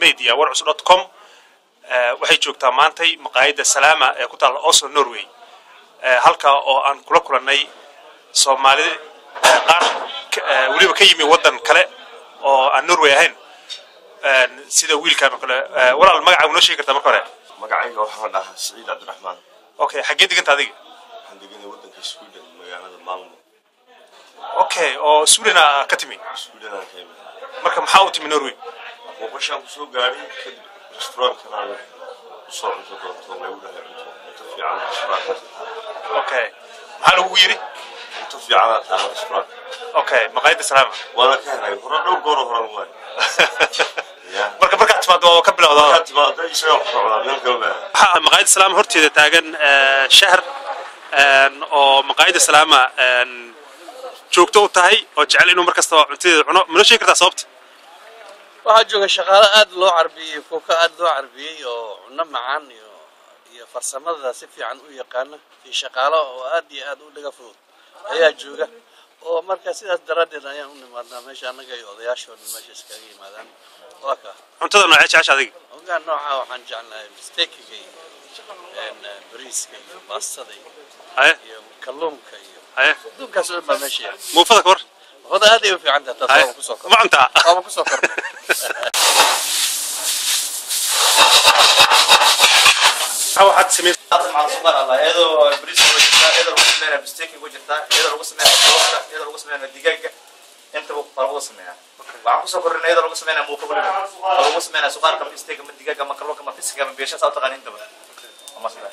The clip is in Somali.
Media warcusub.com waxay joogtaa maantay maqaayadda Salaama ee ku taalla Oslo, Norway, halkaa oo aan kula kulannay Soomaali qaar weliba ka yimi waddan kale oo aan Norway ahayn, sida wiilkan oo kale. Walaal, magacaagu noo sheegi kartaa marka hore? Magacayga waxaa la dhahaa Siciid Cabdiraxmaan. Okay, xaggee deganta adiga? Waxaan deganay waddanka Sweden, magaalada Malmo. Okay, oo Sweden aa ka timi? Sweden aan ka imid. Marka maxaa u timi Norway? Booqashaan kusoo gaadhay, kadib restaurantkanaan usoo cunto doonto, lagu dhahay cunto fiican restaurantkaas. Okay, maxaa lagugu yidhi? Cunto fiicanaa taala restaurant. Okay, maqaayadda Salaama. Waana ka helay hore, dhowr gooro horan waay ya. Marka markaad timaado waa ka bilowdaa? Markaad timaado isagaa wax ka cunaa, meel kale ma. Waxaa maqaayadda Salaama horteeda taagan Shahar oo maqaayadda Salaama joogto u tahay oo jecel inuu mar kastaba cuntadeeda cuno. Ma noo sheegi kartaa sababta? Waxaa jooga shaqaale aada loo carbiyey, kuka aada loo carbiyey oo cunno macaan iyo farsamada si fiican u yaqaana, iyo shaqaalo oo aad iyo aad u dhaga fudud ayaa jooga, oo marka sidaas daraaddeed ayaan u nimaadnaa meesha, annaga iyo odayaashoo dhan meesha iskaga yimaadaan. Waa ka. Cuntada noocee jecesha adiga? Ogaa nooca waxaan jecelnahay steakiga iyo bariiska iyo baastada iyo iyo kalluunka iyo adduunkaas oo dhan baa meesha yaala. Muufada ka war? Wada aad ay u fiican tahay taas. Waaba kusoo Ma cuntaa? Waaba kusoo kornay. Waxaad samayn مع سبحان الله, iyadoo bariis ku jirtaa, iyadoo lagu sameynaya bisteki ku jirtaa, iyadoo lagu sameynaya kalluunka, iyadoo lagu sameynaya digaaga, intaba waa lagu sameeyaa. Waxaan kusoo kordhinay iyadoo lagu sameynaya muufa, weliba waa lagu sameynaya suqaarka, ma steak, ma digaaga, ma kalluunka, ma fisiga, ma beesha, saa u taqaan intaba ama sidaa.